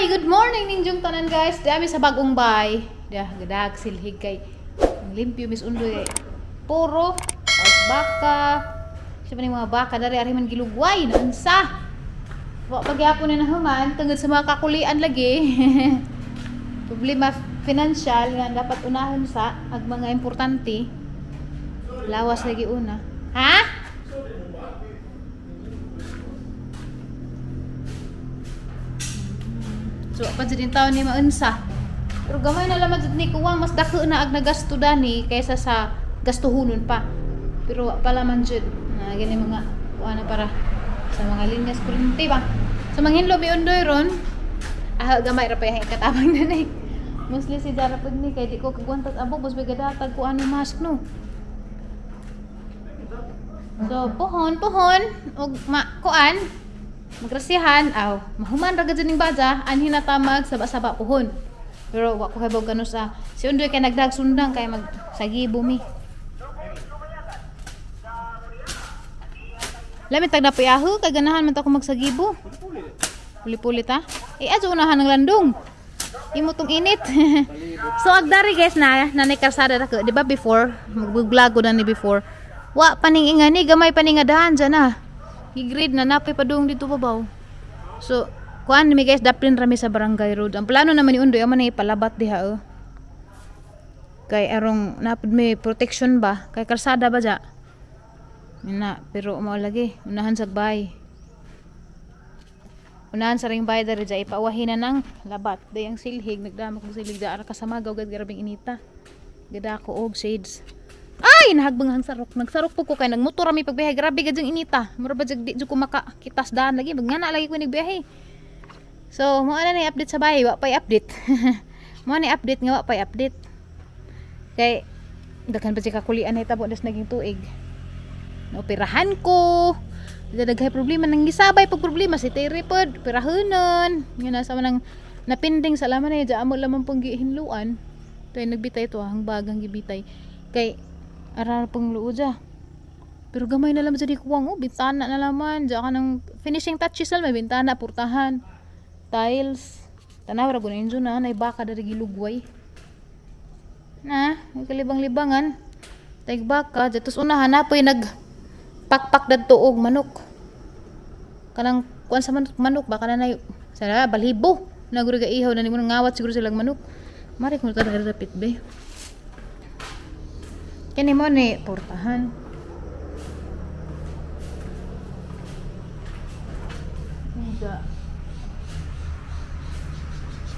Hi, good morning ninjong tanan guys. Dami sa bagong bay. Dah gadag silhig kay ang limpyo Miss Undoy. Puro tapos baka. Siya pa ning mga baka dari ari man gilugway na unsa. Wa pagyapon na nahuman tungod sa mga kakulian lagi. Problema financial nga dapat unahon sa ag mga importante. Lawas lagi una. Ha? So, pa dyan yung taon ni maunsa. Pero gamay na lamang dyan ni kuwang mas dako na ag nagasto dani kaysa sa gastuhunon pa. Pero pala man dyan. Na, gani mga kuha na para sa mga linyas kurinti ba. Sa mga hinlo, may undoy ron. Ah, gamay ra pa yung katabang na ni. Mostly si Jara pag ni, kaya di ko kagwantat abo, bus may gadatag ko ano mask no. So, puhon, puhon, og kuan, magrasihan, aw, mahuman ra gud ning baja, anhi na tamag saba-saba puhon. Pero wa ko kabog kanu sa si Undoy kay nagdag sundang kay mag sagibo mi. Lami tag dapoy aho kay ganahan man ta ko magsagibo. Puli-puli ta. Eh adyo unahan ang landong. Imo tong init. So agdari guys na nanay karsada ra ko, di ba before mag-vlog ko na ni before. Wa paning ingani gamay paning nga dyan na. Gi-grade na napay padung dito babaw. So kuan mi guys daplin rami sa barangay road. Ang plano naman ni Undoy amo na ipalabat diha oh. Kay arong napud may protection ba kay karsada ba ja. Na pero mao lagi unahan sa bay. Unahan sa ring bay diri ja ipaawahin na ng labat. Day ang silhig nagdamo kog silhig da ara ka sa magaw gad grabing inita. Gada ko og shades. Ay, nahagbang ang sarok. Nagsarok po ko kay nagmotor rami pagbiyahe. Grabe gad yung inita. Mura ba jud di jud ko makakitas daan lagi. Magngana lagi ko nigbiyahe. So, mo ana ni update sa bahay, wa pay update. Mo ni update nga wa pay update. Kay daghan pa siya kakulian hitabo das naging tuig. Naoperahan ko. Daghay problema nang gisabay pag problema si Terry pod, perahanon. Nga nasa man ang napinding sa laman na amo lamang pong gihinluan. Tay nagbitay to ang bagang gibitay. Kay ara pong luo dya. Pero gamay na lang dyan kuwang oh, bintana na laman. Diya ka ng finishing touches lang, may bintana, purtahan, tiles. Tanaw ra gunin dyan na, baka dari gilugway. Na, may kalibang-libangan. Tayg baka, dyan. Tapos unahan na po'y nagpakpak dadto og manok. Kanang kuan sa manok, manok baka na nay, sana balhibo. Naguri ka ihaw na ni mo ngawat siguro silang manok. Mari kung talaga rapit be. Kini mo ni portahan. Nga.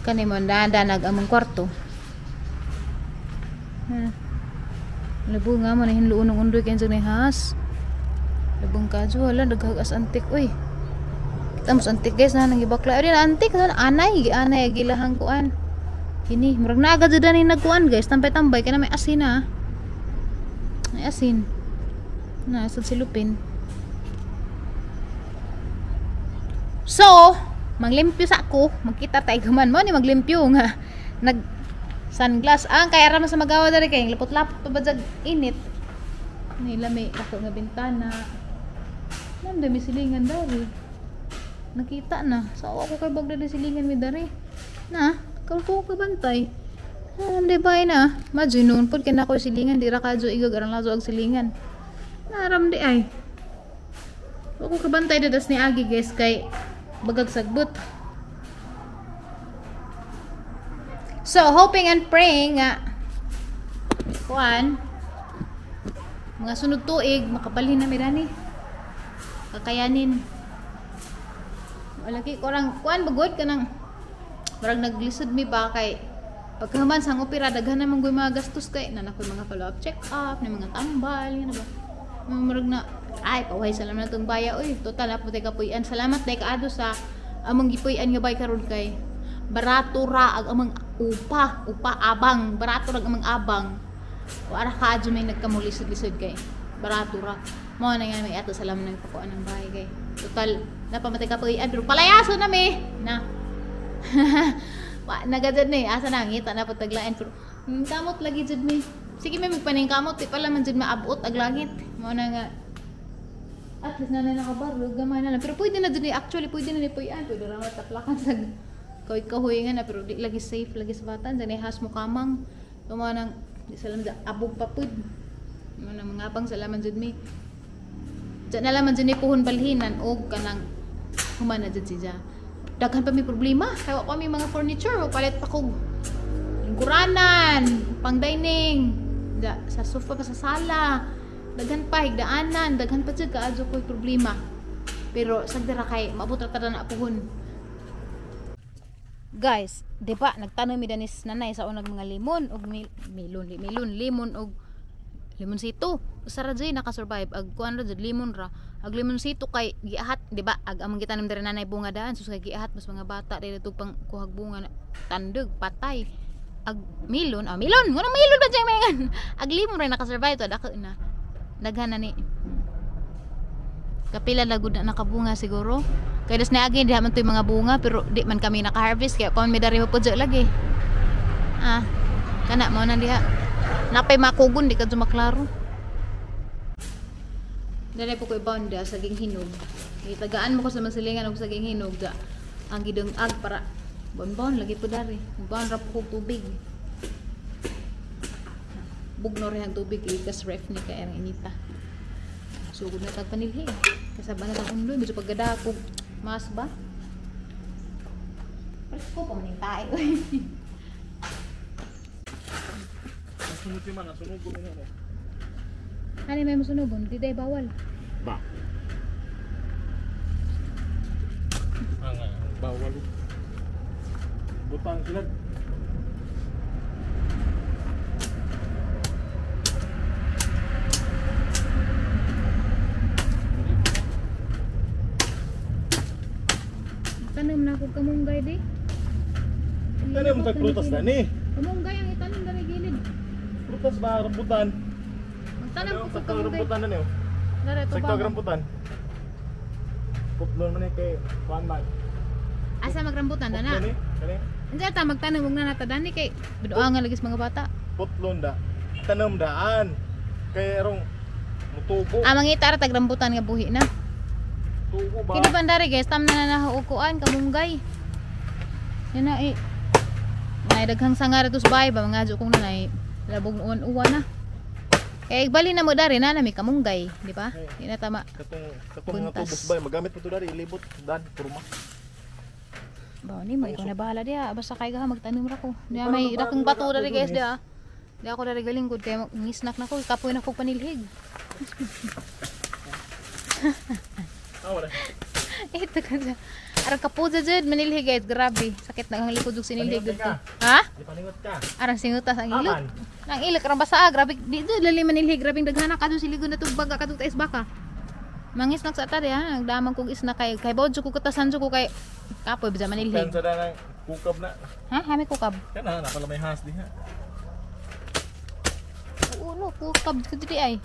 Kani mo dandanag among kwarto. Ha. Labo nga mo na hinluon ng undoy kay ni has. Labong kadyo wala daghagas antik oy. Kita mo antik guys na nang gibakla. Ari na antik anay gianay gilahang kuan. Kini murag naga jud ni nagkuan guys, tambay-tambay kay na may asin na. May asin. Na sa silupin. So, maglimpyo sa ako, magkita tayo guman mo ni maglimpyo nga nag sunglass ang kay ara man sa magawa diri kay lapot-lapot pa ba jag init. Nila may ako nga bintana. Nam dami silingan dari. Nakita na. So ako kay bagda di silingan mi dari. Na, kalko ko bantay. Di ba na? Madyo noon pod kay nako silingan di ra kadyo igag arang lazo ag silingan. Naram di ay. Ako kabantay dadas ni Agi guys kay bagag sagbot. So hoping and praying nga kuan mga sunod tuig makabalhin na mi dani. Kakayanin. Walaki korang kuan bagod kanang murag naglisod mi ba kay pagkahuman sang opera daghan naman goy mga gastos kay na nakoy mga follow up check up na mga tambal ngano ba. Murag na ay paway salamat na tong baya oy total na pud kapuy-an. Salamat day kaado sa among gipuy-an nga bay karon kay barato ra ag among upa upa abang barato ra ang among abang. Wa ra kaadyo may nagkamulisod-lisod kay barato ra. Mao na nga may ato salamat nang pakuan ang bahay kay total napamatay kapuy-an pero palayaso na mi na. Wa nagadad ni asa na ngita na pataglain pero kamot lagi jud mi. Sige may magpaningkamot di pala man jud maabot ag langit. Mao na nga at least na nakabarlo gamay na lang pero pwede na jud ni actually pwede na ni puy-an pwede ra mataplakan sa Kahoy-kahoy nga na pero di lagi safe lagi sa bata. Diyan has mo kamang. Tuma nang di sila abog papud. Mo nang mga abang salaman jud mi. Diyan na laman jud ni puhon balhinan og kanang human na jud siya. Daghan pa mi problema. Kay wa pa mi mga furniture, palit pa kog lingkuranan, pang dining, da, sa sofa pa sa sala. Daghan pa higdaanan, daghan pa jud kaadyo koy problema. Pero sagdara kay maabot ra ta na puhon. Guys, di ba nagtanom mi danis nanay sa unag mga limon og melon, melon, limon og limonsito. Usa ra jud nakasurvive ag kuan ra jud limon ra. Ag limonsito kay giahat, di ba? Ag among gitanom diri nanay bunga daan, sus kay giahat mas mga bata dili tug pang kuhag bunga na, tandog patay. Ag melon, ah melon, ngono melon ba jay mayan? Ag limon ra nakasurvive to dako na. Daghan na ni. Kapila na gud na nakabunga siguro. Kay das naagi diha man to'y mga bunga pero di man kami naka-harvest kaya pa man mi dari mapudyo lagi. Ah, kana mao na diha. Napay makugon di kadto maklaro. Dali po ko ibaon diha saging hinog. Gitagaan mo ko sa masilingan og saging hinog da. Ang gidungag para bonbon lagi po dari. Bonbon ra po kog tubig. Bugno rin ang tubig ikas ref ni kay ang inita. Sugod na tag panilhi. Kasaba na tag undoy medyo paggadakog mas ba? Presko pa man yung tae. Sunod man, sunog ko na. Ano may masunugon? Di day bawal. Ba. Ang bawal. Butang sila. Tanom na ako kamunggay di. Tanom mo tag prutas na ni. Kamunggay ang itanom dali gilid. Prutas ba rambutan? Magtanom ko Sakto kamunggay. rambutan na niyo. Dara to Sakto ba? rambutan. Putlon man ni kay kuan man. Asa magrambutan na na. Putlon ni. Kani Andiyan ta magtanom og na nata dani kay biduangan lagi sa mga bata. putlon da. Tanom daan. Kay arong mutubo. Ah, mangita ra tag rambutan nga buhi na. Tubo ba? Kini bandari guys, tam na na nahuukuan kamunggay. Yan na eh. Nay daghang sanga ra tos bay ba mga kong nanay labog uwan-uwan na. Kay bali na mo dari na nami kamunggay, di ba? Di na tama. Katong katong mga Buntas. tubos bay magamit mo to dari ilibot dan kurma. Ba ni mo ikaw na bahala diha, basta kay gaha magtanom ra ko. Diha may dakong bato dari guys diha. Di ako dari galing gud kay ngisnak na ko, kapoy na ko panilhig. Ah, wala. Ito ka dyan. Arang kapuza jud manilhig guys, grabe. Sakit na ang likod ug sinilhig Paningot dito. ka. Ha? Di paningot ka. Arang singutas ang ilok. Aman. Ang ilok arang basa, ah, grabe. Di jud lali manilhig, grabing daghana kadto siligon na tug baga kadtong tais baka. Mangisnak sa tadi ha, nagdamang kog isna kay kay bodjo ko katasan ko kay kapoy bisa manilhig. Kan sa na kukab na. Ha, hami kukab. Kana na pala may has diha. Oo no, kukab ko diri ay.